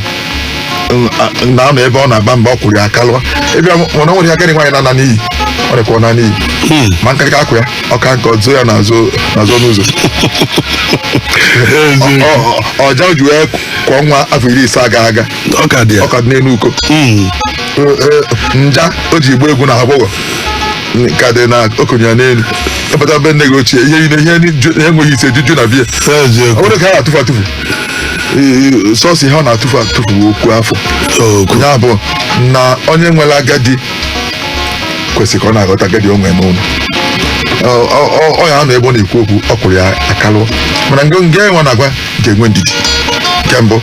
na-anọ ebe ọ na-aba mba, ọ kwụrụ ya kalụa ebe mana ọ nwere agadi nwaanyị na-ana n'iyi, ọ dịkwa na n'iyi ma nkarịka akwụ ya ọka nke ọzọ ya n'azụ n'azụ ọnụ ụzọ. Ọja ji wee kwụọ nwa afọ 50 aga aga. Ọ ka dị ya. Ọ ka dị n'elu uko. Nja o ji gba egwu na agbọghọ ka dị na okenye ya n'elu ịpụta be nne gị ochie, ihe niile ihe enweghị isi ejuju na bie. Ọ bụrụ ka a na-atụfu atụfu, sọsọ ihe ọ na-atụfu atụfu bụ okwu afọ. Okwu. Ya bụ na onye nwere agadi kwesịrị ka ọ na-aghọta agadi o nwere n'ụlọ. Ọ ya anọ ebe ọ na-ekwu okwu, ọ kwụrụ ya akalụ, mana nge nwa na-agwa ga-enwe ndidi. Nke mbụ,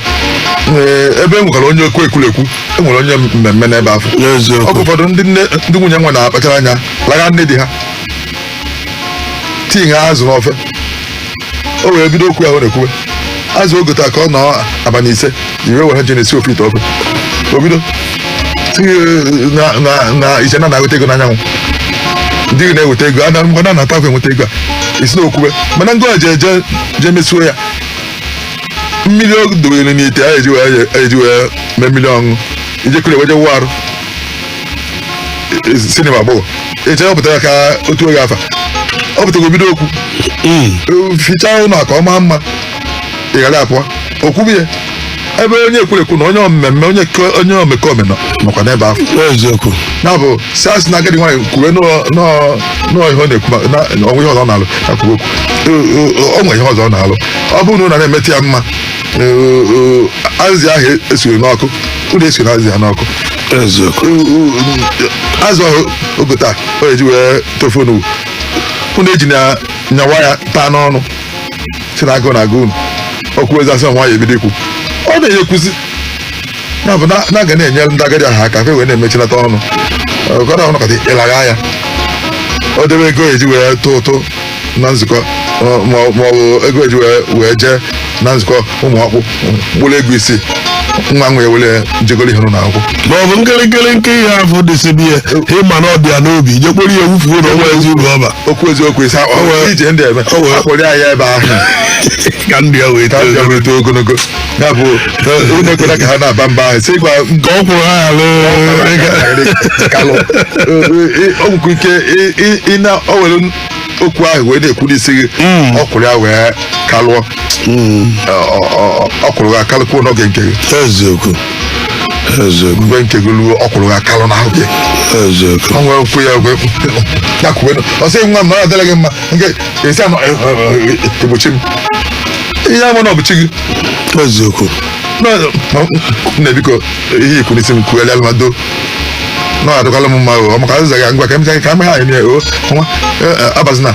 ebe e nwekwara onye okwu ekwurekwu, e nwere onye mmemme n'ebe afọ. Oge ụfọdụ ndị nne ndị nwunye nwa na-akpachara anya lagha nne di ha tinye azụ n'ofe, o wee bido okwu ahụ na-ekwuwe azụ oge taa ka ọ nọ abalị 5 iwe were je na-esi ofe ite ofe, o bido tinye na iche na na-eweta ego n'anyanwụ, ndị gị na-eweta ego ana ngwa na na-ata afọ enweta ego a isi na okwuwe. Mana ngwa je je je mesuo ya mmiri o dobere n'ite a eji wee mee mmiri ọṅụṅụ, ije kuru eweje wụ arụ sinima agbọghọ eche ọ pụtara ka otu oge afa ọ pụtara obido okwu, fichaa ụlọ ka ọ maa mma, ị ghara apụọ okwubi ya ebe onye ekwurekwu na onye mmemme onye omekome nọ nọkwa n'ebe ahụ. Eziokwu. Ya bụ si asị na agadi nwaanyị kwuwe nọọ ihe ọ na-ekwu na onwe ihe ọzọ ọ na-alụ ya kwuwe okwu. O nwere ihe ọzọ ọ na-alụ. Ọ bụrụ na ụlọ na-emetụ ya mma, azịza ahụ esiri n'ọkụ, ụlọ esiri azịza ya n'ọkụ. Eziokwu. Azụ ahụ oge taa o eji wee tofu onugbu, unu eji na nyawa ya taa n'ọnụ si na agụụ na agụ unu okwu ezi asị nwaanyị ebido ikwu ọ na-enye kwuzi ya bụ na aga na-enyere ndị agadi ahụ aka fe wee na-emechinata ọnụ ọkọrọ ahụ nọkọta ịlagha ya o debe ego eji wee tụ ụtụ na nzukọ ma ọ bụ ego eji wee jee na nzukọ ụmụ ọkpụ mkpụrụ ego 6 nwa nwa ya were jegoro ihe n'ụlọ akwụkwọ Ma ọ bụ nkịrịnkịrị nke ihe afọ dịsị ya ịma na ọ dị ya n'obi jekwere ya ewufuo na ọnwa ezi uru ọba. Okwu eziokwu isi ije ndị eme akwụrụ ya ebe ahụ ka ndụ ya wee ka too ndị wee too ogologo. Ya bụ unu ekwela ka ha na-aba mba ahụ si gwa ka ọ kwụrụ ha alụ kalụ o nwekwa ike ị na o were okwu ahụ wee na-ekwu n'isi gị, ọ kwụrụ ya wee kalụọ, ọ kwụrụ gị akalụkwuo n'oge nke gị. Eziokwu. Eziokwu. Mgbe nke gị luo, ọkwụrụ gị akalụ n'ahụ gị. Eziokwu. Ọ nwere okwu ya egwe ya kwuwe, ọ sị, "Nwa m, na ọ adịla gị mma nke esi anọ egbochi m ihe ama na ọ bụ chi gị." Eziokwu. Nna, biko, ihe ikwu n'isi m kwugharịa ma do na ọ adịkwala m mma o maka azịza ga ngwa ka emechaa ka ame ha eme o nwa abazina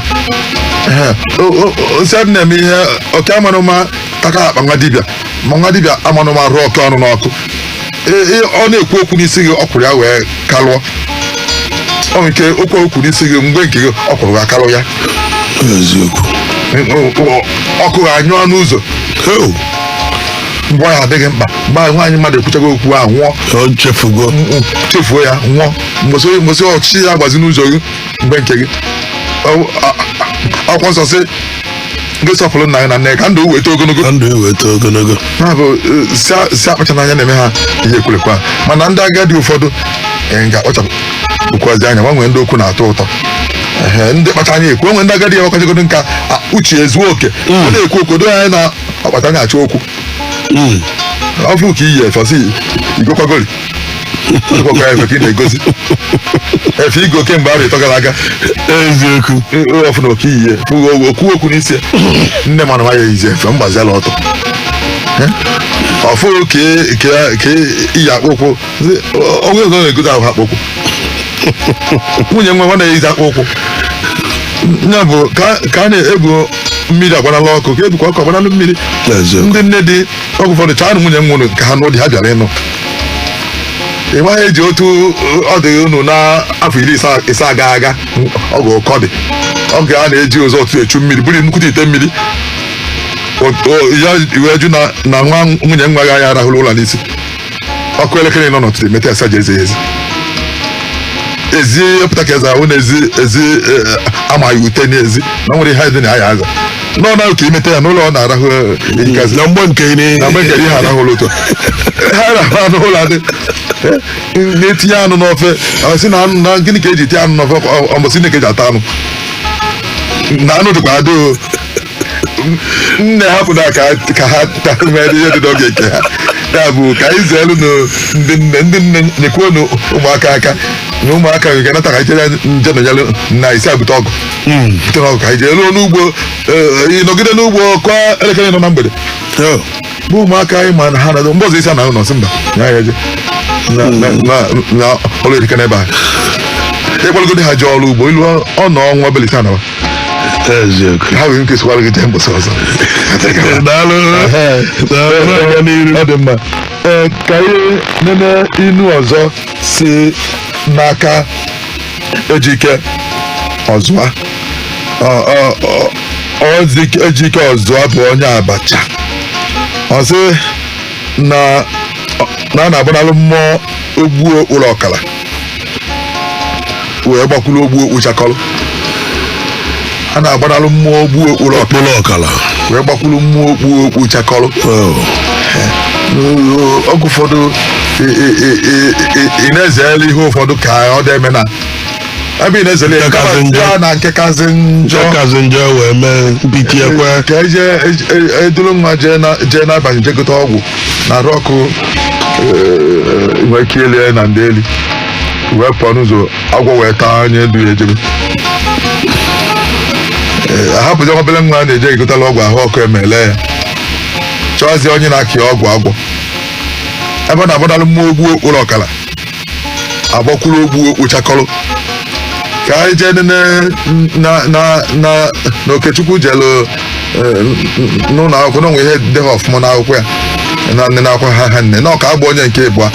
osi adị na-eme ihe oke amanụma taka akpa nwa dibịa, ma nwa dibịa amanụma rụọ oke ọnụ n'ọkụ. Ọ na-ekwu okwu n'isi gị, ọkwụrụ ya wee kalụọ. Ọ nke okwu okwu n'isi gị, mgbe nke gị ọkwụrụ gị akalụ ya. Eziokwu. Ọkụ ga-anyụọ n'ụzọ. Oh, mgbe ọ ya adịghị mkpa, mgbe ahụ nwaanyị mmadụ ekwuchago okwu ahụ, nwụọ. O chefugo. Chefuo ya, nwụọ. Mgbọsị ọchịchị ya agbazi n'ụzọ gị, mgbe nke gị. Akwụkwọ nsọ sị gị sọpụrụ nna gị na nne gị ka ndụ weta ogologo. Ka ndụ eweta ogologo. Ya bụ si akpacha n'anya na-eme ha ihe ekwurekwa, mana ndị agadi ụfọdụ ga-akpachapụ okwuazi anya gbanwee ndị okwu na-atọ ụtọ. Ehe, ndị kpacha anya ekwu onwe ndị agadi ya ọkachagodo nka, uche ezuo oke, ọ na-ekwu okwu do anya na ọkpacha anya achọ okwu. Ọ bụ ka iyi efe ọsị igokwagori igokwakwa efe ka ị na-egosi efe igo kemgbe arọ 3 gara aga. Eziokwu. Ọfụ na oke iyi okwu okwu n'isi nne mana nwa ya eyizi efe mgbaziala ọtọ. Ọfụ ka iyi akpụ ụkwụ onwe ọzọ na-egosi ahụ akpụ ụkwụ nwunye nwa nwa na-eyizi akpụ ụkwụ ya bụ ka a na-ebu mmiri agbanala ọkụ, ka ebukwa ọkụ agbanalụ mmiri. Eziokwu. Ndị nne dị ọgwụ ụfọdụ chaa nwunye m nwụrụ ka ha nụ dị ha bịara ịnụ. Ị maghị eji otu ọ dị unu n'afọ 50 aga aga ọgụ ụkọ dị oge a na-eji ụzọ otu echu mmiri buru nnukwute ite mmiri ya wee jụ na nwa nwunye nwa gị anya arahụrụ ụlọ n'isi ọkụ elekere nọ n'ụtụtụ emeta asa ji eze ya ezi ezi pụta ka eze ahụ na-ezi ezi amaghị ute n'ezi na nwere ihe dị na ya aza nọ na ka imete ya n'ụlọ ọ na-arahụ eyikazi. Na mgbe nke ni Na mgbe nke ihe arahụrụ otu a. Ha rahụ anụ ụlọ adị na-etinye anụ n'ofe, ọ sị na anụ na gịnị ka eji tinye anụ n'ofe? Ọ mbọsị nne ka eji ata anụ na anụ dịkwa adị o. Nne hapụ na ka ha mee ihe dị n'oge nke ha. Ya bụ ka anyị zeelu ndị nne, ndị nne nyekwuo ụmụaka aka na ụmụaka nke nata ka anyị chere nje nọnyere na isi abute ọgụ bute n'ọgụ ka anyị jee ruo n'ugbo, ịnọgide n'ugbo kụọ elekere 4 na mgbede. Oh, bụ ụmụaka anyị ma na ha na mgbe ọzọ isi na nọ sị mba ya ya eje na ọrụ erika n'ebe a ịkpọrọgodi ha jee ọrụ ugbo ilu ọ nọ ọnwa obele isi anawa. Eziokwu. Ha nwere nke sikwara gị jee mbọsị ọzọ. Daalụ. Daalụ, na-aga n'iru. Ọ dị mma. Ee, ka anyị nene inu ọzọ si n'aka Ejike Ọzụa. Ejike Ọzụa bụ onye Abacha. Ọ sị na a na-agbanalụ mmụọ ogbuo ụlọ ọkara wee gbakwuru ogbuo okpuchakọrọ. A na-agbanalụ mmụọ ogbuo ụlọ ọkara Okpuru ọkala. wee gbakwuru mmụọ okpuo okpuchakọrọ. Oh, Oge ụfọdụ ị na-ezere ihe ụfọdụ ka ọ dị eme na ebe ị na-ezere ya Nke kasị njọ. ya na nke kasị njọ. Nke kasị njọ wee mee mpiti ekwe. Ka eje eduru nwa jee n'abalị jee gote ọgwụ na arụ ọkụ, nwee ike elie na ndị eli wee pụọ n'ụzọ, agwọ wee taa onye du ya ejebe. Ahapụzi obere nwa a na-eje egotala ọgwụ ahụ ọkụ emele ya, chọọzie onye na-akị ọgwụ agwọ ebe ọ na-agbadalụ mmụọ ogbu okporo ọkara agbakwuru ogbu okpochakọrọ. Ka anyị jee nene na na na na Okechukwu jelu n'ụlọ akwụkwọ na onwe ihe dị ha ọfụma n'akwụkwọ ya na nne n'akwụkwọ ha ha nne na ọka agba onye nke ịbụa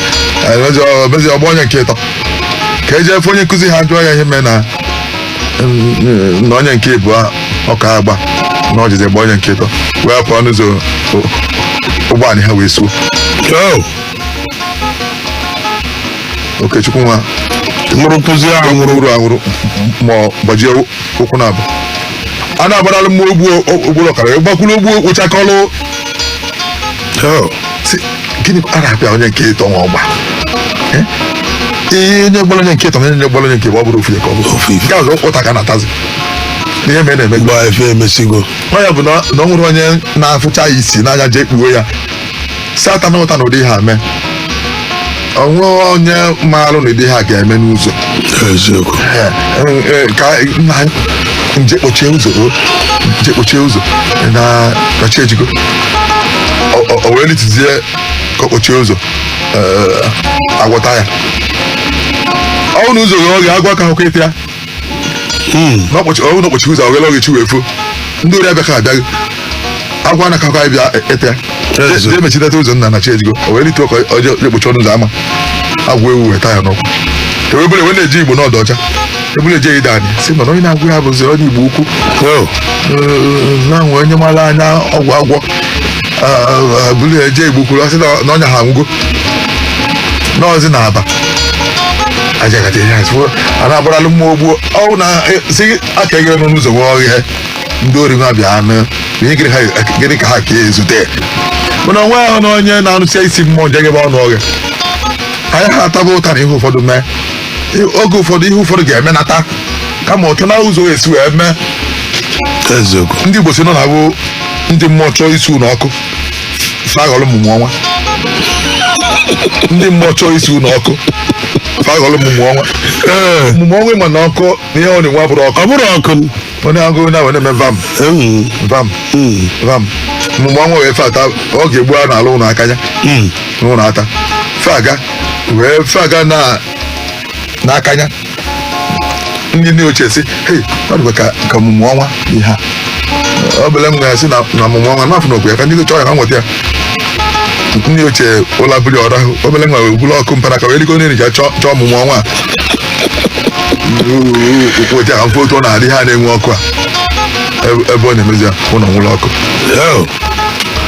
mezi ọgba onye nke ịtọ, ka eje efe onye nkụzi ha jụọ ya ihe mee na onye nke ịbụa ọka agba na ọjizi gba onye nke ịtọ wee pụọ n'ụzọ ụgbọala ha wee suo. Oh, Okechukwu nwa nwụrụ nkụzi ahụ nwụrụ. Nwụrụ anwụrụ ma ọ gbajie ụkwụ na abụ. A na-agbaralụ mmụọ ogbu okporo ọkara gbakwuru ogbu okpochakọlụ. Oh, si gịnị a na-apịa onye nke ịtọ nwa ọgba? Ihe onye gbara onye nke ịtọ na onye gbara onye nke ọ bụrụ ofu ya ka ọ bụ Ofu ife. Nke azụ ụta ka a na-atazi n'ihe mere na-eme. Gba efe emesigo. Ọ ya bụ na ọ nwere onye na-afụcha ya isi n'anya jee kpuo ya si ata na ụta na ụdị ihe a mee. Onwe onye maalụ na ịdị ha ga-eme n'ụzọ. Eziokwu. Ka nna nje kpochie ụzọ, o nje kpochie ụzọ na chi ejigo. O wee litizie ka ọ kpochie ụzọ, agwọta ya ọ na ụzọ ghe oge agwa ka akwụkwọ ịta ya na ọkpọchi ọ na ọkpọchi ụzọ oghele oge chi wee fo, ndị ori abịa ka abịaghị, agwa na kakwa bịa ịta ya. Eze. Jee mechitata ụzọ nna na chi ejigo. O wee lituo ka ọ jee kpochi ọnụ ụzọ ama, agwọ ewu weta ya n'ụkwụ, ewee bụrụ ewe na-eji igbo n'ọdụ ọcha eburu eje ide anyị si mana onye na-agwụ ya bụzi onye Igbo Ukwu na nwe onye mara anya ọgwụ agwọ bụrụ eje Igbo Ukwu, asị na ọnya ha anwụgo n'ọzi na aba ajaghata ihe asị a na-agbaralụ mmụọ gbuo ọwụ na si aka eghere n'ọnụ ụzọ nwee ọghịa ndị ori nwa bịa anụ ihe gịnị ka ha ka ezute mana onwe ahụ na onye na-arụsịa isi mmụọ nje gebe ọnụ ọghịa anyị ha ataba ụta na ihe ụfọdụ mee oge ụfọdụ ihe ụfọdụ ga-emenata kama otu na ụzọ esi wee mee. Eziokwu. Ndị Igbo si nọ na-abụ ndị mmụọ chọọ isi ụlọ ọkụ fa aghọrọ mmụmụ ọnwa. Ndị mmụọ chọọ isi ụlọ ọkụ fa aghọrọ mmụmụ ọnwa. Mmụmụ ọnwa, ịma na ọkụ na ihe ọ na-enwe abụrụ ọkụ. Ọ bụrụ ọkụ. Onye agụụ na wee na-eme vam vam vam, mmụmụ ọnwa wee fe ata ọ ga-egbu a n'ala ụlọ aka ya n'ụlọ ata fe aga wee fe aga na n'aka ya. Ndị nne ochie si hei, ọ dịkwa ka ọmụmụ ọnwa ihe a ọ bụla m nwere sị na ọmụmụ ọnwa mafụ n'okwu ya ka ndị chọọ ya ka nweta ya. Ndị ochie ụla buli ọra ahụ obele nwa wee bulu ọkụ mpanaka wee ligo n'elu ja chọọ ọmụmụ ọnwa a weta ya ka mfe otu ọ na-adị ha na-enwe ọkụ a ebe ọ na-emezi ya ụlọ nwụrụ ọkụ.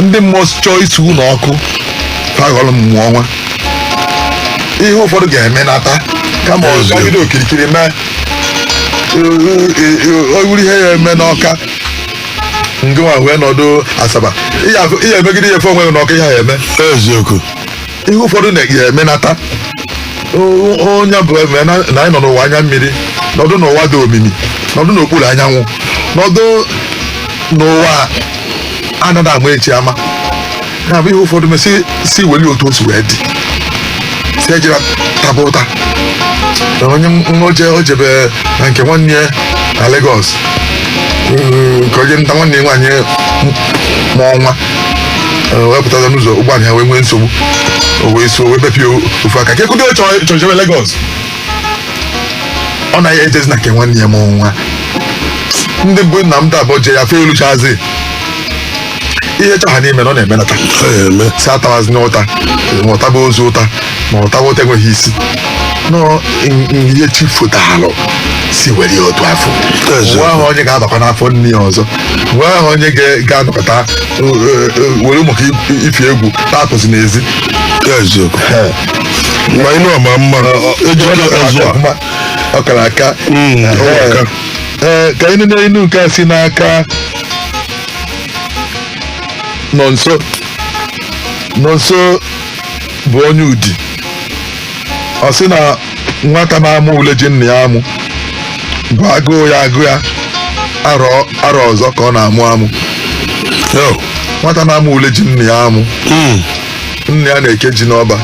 Ndị mmụọ chọọ isi ụlọ ọkụ fa aghọrọ mmụọ ọnwa. Ihe ụfọdụ ga-emenata kama ọ gagide okirikiri mee o wuru ihe ya eme n'Ọka ndị nwa wee nọdụ Asaba ihe emegide ihe efe onwe gị n'Ọka ihe ya eme. Eziokwu. Ihe ụfọdụ na-emenata onye bụ eme na anyị nọ n'ụwa anya mmiri, nọdụ n'ụwa dị omimi, nọdụ n'okpuru anyanwụ, nọdụ n'ụwa anaghị ama echi ama ya bụ ihe ụfọdụ mesị si weli otu o si wee dị si ejira taba ụta na onye oje o jebe na nke nwanne ya na Lagos nke onye nta nwanne ya nwaanyị mụọ nwa wepụtaza n'ụzọ ụgbọala ya wee nwee nsogbu, o wee so wee bepụ ya ofu aka ka ekudo chọrọ jebe Lagos, ọ naghị ejezi na nke nwanne ya mụọ nwa. Ndị bụ nna m dabọ je ya fe eluchazi ihe chọ ha n'ime na ọ na-emenata Ọ ya-eme. Si atawazi n'ụta ma ụtaba ozu ụta ma ụtaba ụta enweghị isi nọ ihe chi fotalụ si were ya otu afọ. Eziokwu. Nwa ahụ onye ga-abakwa n'afọ nne ya ọzọ, nwa ahụ onye ga-anọkọta were maka ifi egwu na-apụzi n'ezi. Eziokwu. Ma ịnụ ọma mma ejike ọzọ a. Ọ kara aka. Ọ aka. Ee, ka anyị nene inu nke a si n'aka nọ nso. Nọ nso bụ onye Udi. Ọ sị na nwata na-amụ ule ji nna ya amụ bụ agụụ ya agụ ya arọ arọ ọzọ ka ọ na-amụ amụ. Yo. Nwata na-amụ ule ji nna ya amụ, nna ya na-eke ji n'ọba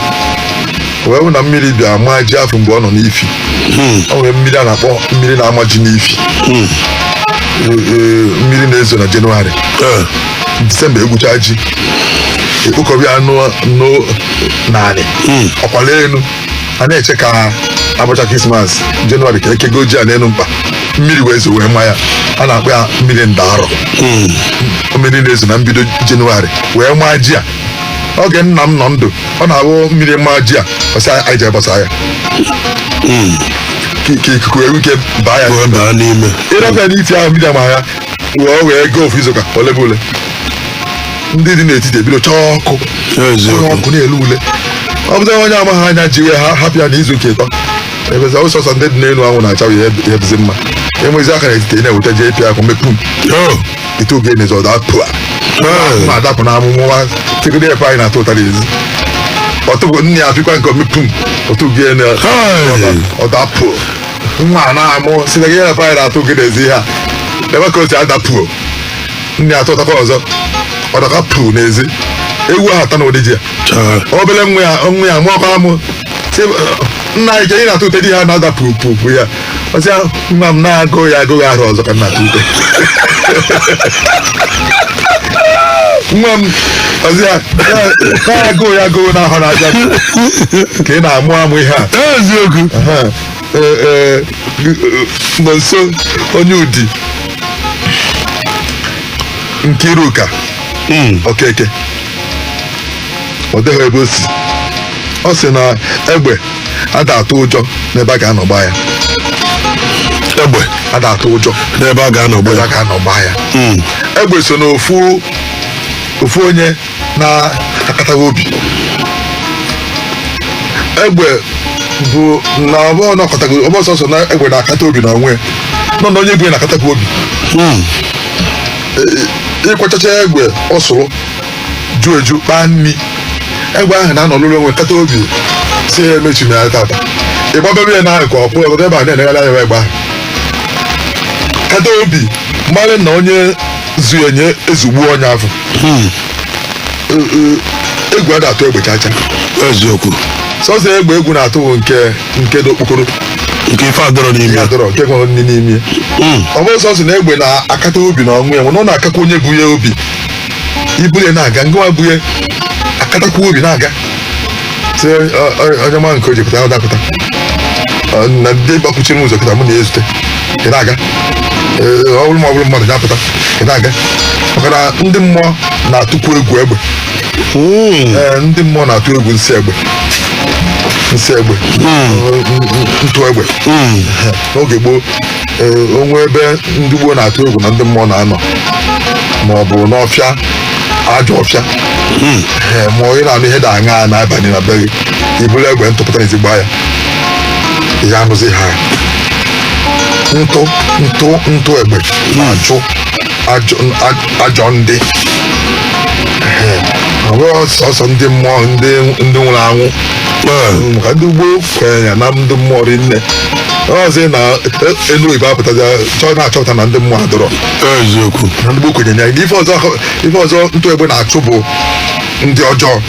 wee hụ na mmiri bịa maa ji afọ mgbe ọ nọ n'ifi. O nwere mmiri a na-akpọ mmiri na-ama ji n'ifi. Ee, mmiri na-ezo na Jenụwarị, Disemba egwucha ji ekpokọbịa anụ naanị ọkwala elu a na-eche ka abụcha Krismas Jenụwarị ka ekego ji a n'elu mkpa mmiri wee zo wee ma ya. A na-akpọ ya mmiri ndaarọ. Mmiri na-ezo na mbido Jenụwarị wee maa ji a. Oge nna m nọ ndụ, ọ na-abụ mmiri maa ji a, ọ sị anyị jee bọsa ya ka ikuku wee ike baa ya Wee baa n'ime. Ịrapịa n'ifi ahụ mmiri ama ya wee gaa ofu izuụka ole bụ ule ndị dị n'etiti ebido chọọ ọkụ. Eziokwu. Ọkụ na-elu ule ọ bụrụ onye amaghị anya ji wee ha hapụ ya n'izu ụka ịtọ ebeza ụsọsọ ndị dị n'elu anwụ na-acha ihe ihe dịzi mma enwezi aka n'etiti na-eweta ji epịa akụ mepum Yo. ite oge n'ezi ọda pụa na-adapụ na amụmụ tigide efe anyị na-atụ ụtara ezi ọtụgụ nne ya apịkwa nke omepum otu gị na Hey. ọdapụ nwa a na-amụ si na gị efe anyị na-atụ gị n'ezi ihe a ebe ka o si adapụ nne ya atụtakwa ọzọ ọdaka pụ n'ezi ewu ahụ ata n'ụdị ji ya. Chaa. Obele nwa ya nwa ya mụọkwa amụ. Sị, nna anyị, ka ị na-atụ ute di ha na-ada pupupu ya. Ọ sị ya, nwa m, na-agụ ya agụghị ahụ ọzọ ka m na-atụ ute. Nwa m, ọ sị ya, na-agụ ya agụghị n'ahụ na-abịa ka ị na-amụ amụ ihe a. Eziokwu. Aha. Ee, ee, nọ nso onye Udi Nkiruka Okeke, ọ dịghị ebe o si. Ọ sị na egbe ada atụ ụjọ n'ebe a ga-anọ gbaa ya. Egbe ada atụ ụjọ n'ebe a ga-anọ ebe gbaa a ga-anọ gbaa ya. Egbe so n'ofu ofu onye na-akataghị obi. Egbe bụ na ọbụ nọkọtago ọbụ sọsọ na egbe na-akata obi na onwe nọ na onye bụ ya na-akatakwa obi. Ịkwachacha egbe, ọ sụrụ ju eju kpaa nri, egbe ahụ na-anọ n'ụlọ onwe kata obi si ya emechi na ya tata. Ịgbabebe ya n'ahụ ka ọ kwụrụ ọgọdọ ebe a na-enegharị anya. Egbe ahụ kata obi mmadụ na onye zu enye ezugbo onye afọ. Egwu ada atụ egbe chacha. Eziokwu. Sọsọ egbe egwu na-atụ bụ nke dị okpokoro. Nke ife adọrọ n'ime. Ya dọrọ nke nwere nri n'ime. Ọ bụrụ sọsọ na egbe na-akata obi na ọnwụ ya nwere, ọ na-akakwa onye bụ ya obi. Iburu ya na-aga ngwa bụ ya akatakwa obi na-aga sị onye ma nke o ji pụta ọ dapụta. Na ndị gbakwuchiri m ụzọ kịta mụ na-ezute ị na-aga. Ee, ọ bụrụ ma ọ bụrụ mmadụ ga-apụta ị na-aga, maka na ndị mmụọ na-atụkwu egwu egbe. Ee, ndị mmụọ na-atụ egwu nsị egbe, nsị egbe, ntụ egbe. N'oge gboo, ee, onwe ebe ndị gboo na-atụ egwu na ndị mmụọ na-anọ, ma ọ bụ n'ọfịa, ajọ ọfịa. Ee, ma ị na-anụ ihe dị aṅaa n'abalị na be gị, iburu egbe ntụpụta n'ezi gbaa ya, ya anụzi ha ntụ ntụ ntụ egbe na-achụ ajọ ndị. Ee, ọ bụghị sọsọ ndị mmụọ, ndị nwụrụ anwụ, maka ndị gboo kwenyere ya na ndị mmụọ rinne ọzọ na elu oyibo apụtazi chọọ na-achọpụta na ndị mmụọ adọrọ. Eziokwu. Na ndị gboo kwenyere ya. Ife ọzọ ntụ egbe na-achụ bụ ndị ọjọọ.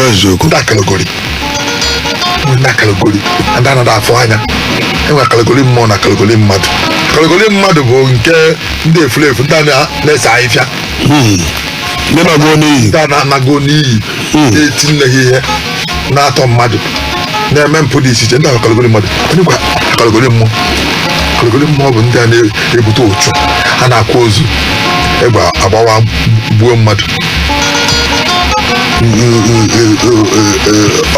Eziokwu. Ndị akalogori, ndị akalogori, ndị anaghị afụ anya. Enwe akalogori mmụọ na akalogori mmadụ. Akalogori mmadụ bụ nke ndị efulefu, ndị a na-ese ahịfịa. Ndị na-agụ n'iyi. Ndị a na-anago n'iyi, na-eti nne ha ihe, na-atọ mmadụ, na-eme mpụ dị iche iche, ndị ahụ akalogori mmadụ. Onye kwa akalogori mmụọ? Akalogori mmụọ bụ ndị a na-ebute ụchụ, a na-akwa ozu, egbe agbawa gbuo mmadụ.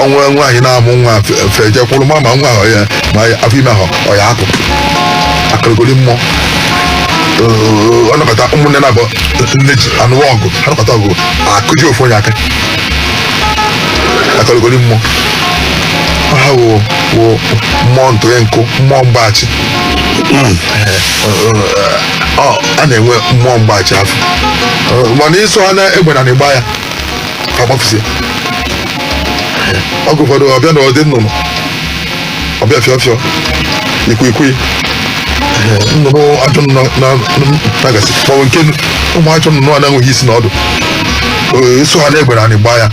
Ọnwa nwaanyị na-amụ nwa feje kwụrụ ma nwa ahụ ya ma afọ ime ahụ ọ ya apụ. Akalogori mmụọ, ọ nọkọta ụmụnne na-abụ nne ji anụwa ọgụ, ha nọkọta ọgụ akụji ofu onye aka. Akalogori mmụọ ha wụ mmụọ ntụghe nkụ, mmụọ mgbaghachi. Ọ a na-enwe mmụọ mgbaghachi afọ. Mana ịsụ ha na egbe na ịgba ya agbafusie. Oge ụfọdụ ọbịa na ọdị nnụnụ, ọbịa fịọ fịọ, ikwikwii, nnụnụ, ajọ nnụnụ na-agasị, maọbụ nke ụmụ ajọ nnụnụ a na-enweghị isi na ọdụ. Ịsụ ha na egbe na ịgba ya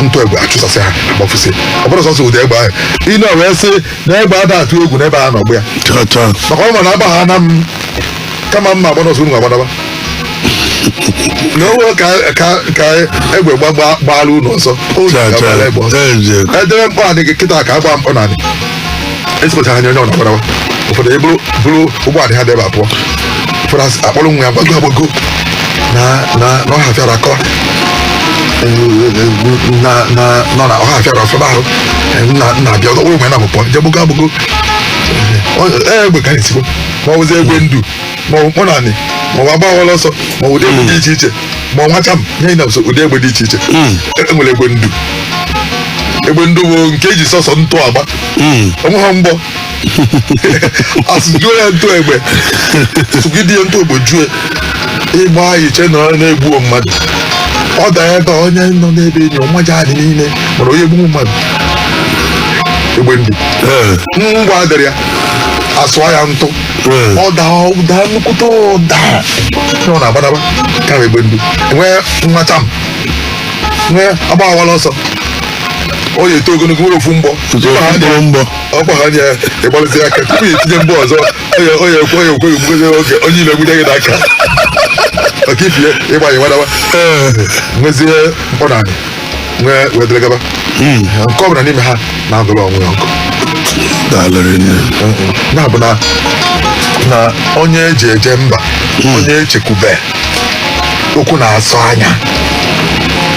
ntụ egbe, achụsasị ha agbafusie. Ọ bụrụ sọsọ ụdị egbe ahụ ị na wee sị na egbe ada atụ egwu n'ebe a nọgbụ ya. Cha cha. Maka ọ ma na agba ha na m kama mma agba n'ọsọ, unu agbadaba na o ka egbe gbaala unu ọsọ. Unu Cha cha. ga-agbara egbe ọsọ. Eziokwu. Edebe mkpọ anị gị kịta ka agba mkpọ naanị ezipụtara anya onye ọ na-agbadawa. Ụfọdụ eburu buru ụgbọ adị ha debe apụọ. Ụfọdụ asị akpọrọ nwa ya gbago agbago na ọha fịara akọ na nọ na ọha fịara ọfịa ahụ na na-abịa ọzọ ụmụ ya na-abụ je gbago agbago. Egbe ka na-esikwa, ma ọ bụzi egbe ndu, ma ọ bụ mkpọ naanị, ma ọ bụ agbawala ọsọ, ma ọ bụ ụdị egbe dị iche iche, ma ọ nwacha m nye na ụdị egbe dị iche iche. E nwere egbe ndu. Egbe ndu bụ nke eji sọsọ ntụ agba, onwe ha mgbọ asụjuo ya ntụ egbe, sụgide ya ntụ egbe jue ịgba ya, iche na ọ na-egbuo mmadụ. Ọ daa ebe a, onye nọ n'ebe enyi ọmaja adị niile mana onye egbu mmadụ. Egbe ndụ ngwa dịrị ya, asụọ ya ntụ. Ọ daa ụda, nnukwute ụda ọ na-agbadaba ka egbe ndụ. Nwee nwacha m, nwee agbawala ọsọ. Onye eto ogologo nwere ofu mgbọ. Ofu mkpụrụ mgbọ. Ọkwa ha anya ịgbalịsị aka tupu ya etinye mgbọ ọzọ, onye onye ekwe, onye ekwe egbugozi oge onye ile egbude gị n'aka maka ifie ịgbanye nwadawa. Nwezie mkpọ na anị nwee wee dịrị gaba. Nke ọ bụla n'ime ha na-agụrụ onwe ya ọgụ. Daalụrị nne. Na-abụ na onye eji eje mba, onye echekwube okwu na-asọ anya,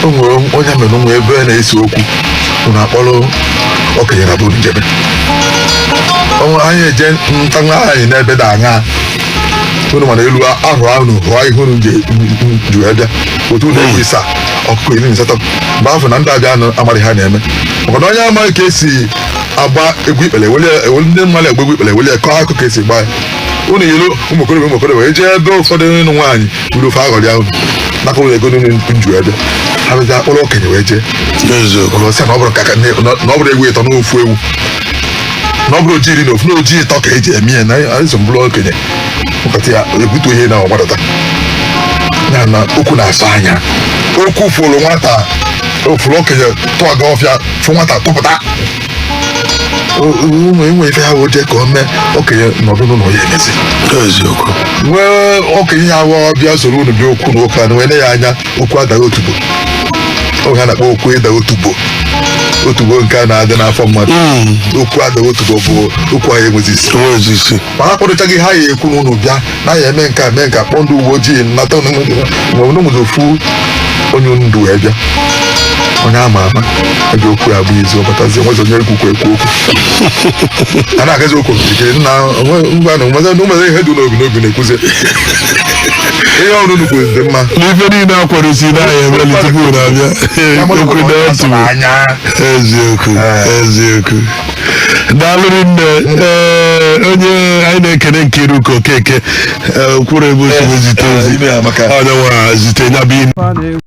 o nwere onye mere nwe ebe na-ese okwu, unu akpọrọ okenye na buru njebe. Anyị eje ntanwa anyị n'ebe dị aṅa unu, mana elu ahụ unu hụọ ihe unu ji wee bịa otu unu egwu ịsaa ọkụkọ 18 mgbe afọ na ndị abịa nụ amaghị ha na-eme, maka na onye amaghị ka esi agba egwu ikpere eweli ndị mmadụ agba egwu ikpere eweli kọọ akụkọ ka esi gba ya. Unu yiri ụmụ okorobịa, ụmụ okorobịa eje ebe ụfọdụ ịnụ nwaanyị buru ofe aghọrị ahụ nakọrọ ego niile nju ebe ha bịa kpọrọ okenye wee jee. Eziokwu. Ụlọ sị na ọ bụrụ ka na ọ bụrụ egwu ịtọ n'ofu ewu, na ọ bụrụ oji 10 na ofu na oji ịtọ ka eji eme ya, na eso m bụrụ okenye nkata ya ebutu ihe na ọgbadata ya na okwu na-asọ anya. Okwu fụrụ nwata, fụrụ okenye, tụọ ga ọfịa, fụ nwata tụpụta ụmụ enwe ife ha wee jee ka o mee okenye nọdụ n'ụlọ ya emezi. Eziokwu. Nwee okenye ya wa bịa soro unu bịa okwu na ụka na wee ne ya anya, okwu adaghị otubo. Oge a na-akpọ okwu ịda otubo, otubo nke a na-adị n'afọ mmadụ, okwu adaghị otubo bụ okwu ahụ enwezi isi. Enwezi isi. Ma ha kwadochaghị ha ya ekwu na unu bịa na ya eme nke a, mee nke a, kpọọ ndị uwe ojii nata unu. Mgbe unu nwere ofu onye ndu wee bịa, onye ama ama eji okwu ya bụ izu ọbatazi, onwezi onye ekwukwu ekwu okwu a na-agazi okwu okirikiri nna ngwa na ụmụeze ihe dị n'obi n'obi na-ekwuzi ihe ọrụ unu kwuru dị mma. N'ife niile a kwadosi na ya emeli tupu na-abịa okwu na otu. Anya. Eziokwu, eziokwu. Daalụ nne. Ee, onye anyị na-ekene, Nkiruka Okeke, kwuru ebe o si wee zite ozi. Ime ya maka onye nwa zite ya bụ ime. Fa na-ekwu.